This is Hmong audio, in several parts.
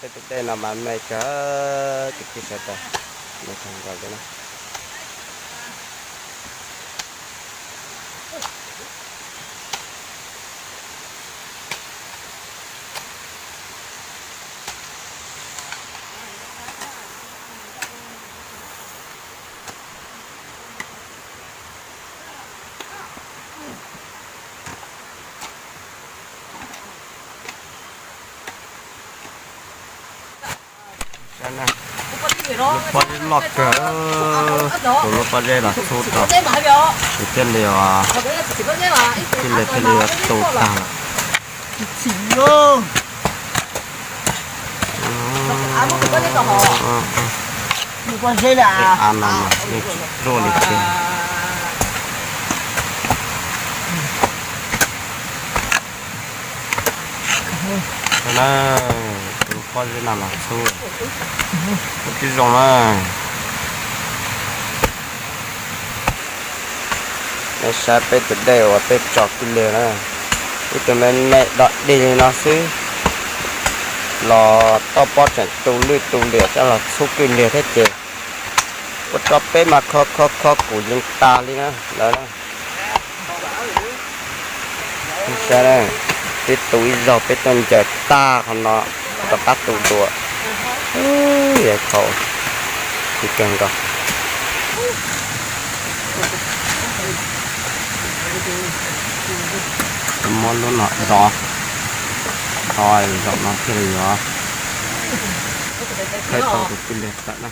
Peb tus dej no mas me kawg, tus kwj sawv daws, me kawg nkaus li na. Lub pob zeb loj kawg, tus lub pob zeb los txhub rau, tus thiaj li, thiaj li, thiaj li tu tag lawm. Av no mas yeej tsis ruaj li tiag. Na, tus pob zeb no los txhub, ua tib zoo na. Nej saib peb tus dej uas peb tso kiag li na, ib tug me me dog dig li no xwb los toj pob tseem tu lwj tu liam coj los txhub kiag li thiab ces ua rau peb mas kho kho kho kuv yeej tas li na lawm. Saib, twb tu ib zaug peb tuaj ncaws tag qhov no rov qab tu dua. Yog thaum, tsis kawg nkaus. Muab lub no dov, dov zaum no thiaj li yuav khawb tau tus tij laug tawm na.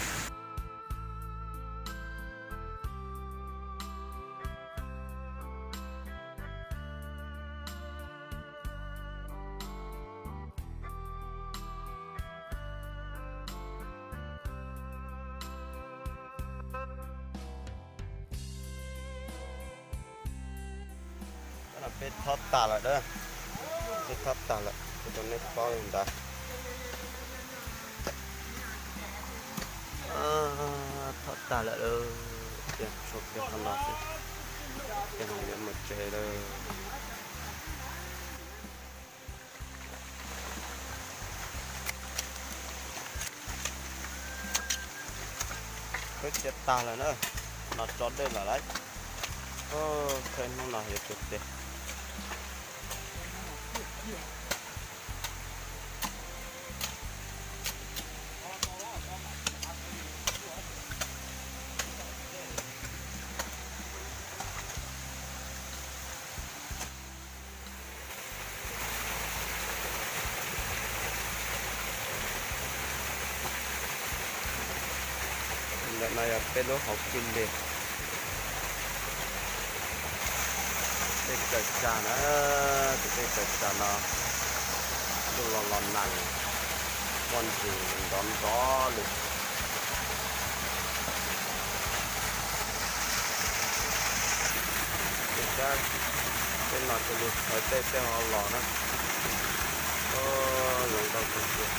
Peb thob tag lawm a, peb thob tag lawm, kuv rau nej paub li ntawd. Thob tag lawm, tiag tshuav kiag qhov no xwb, ces yuav mus tsev lawm. Khawb cia tag lawm na, no tso dej lawm lauj. Khawb hnub no yuav tus tes. Ntawm no yog peb lub hauv kwj li. Dej tsaws tsag na, tus dej tsaws tsag no, ntuj los los nag, muaj ntsis nrov nrov li. Peb no cia li thawv dej tej ho los na. Zoo nkauj kawg kiag.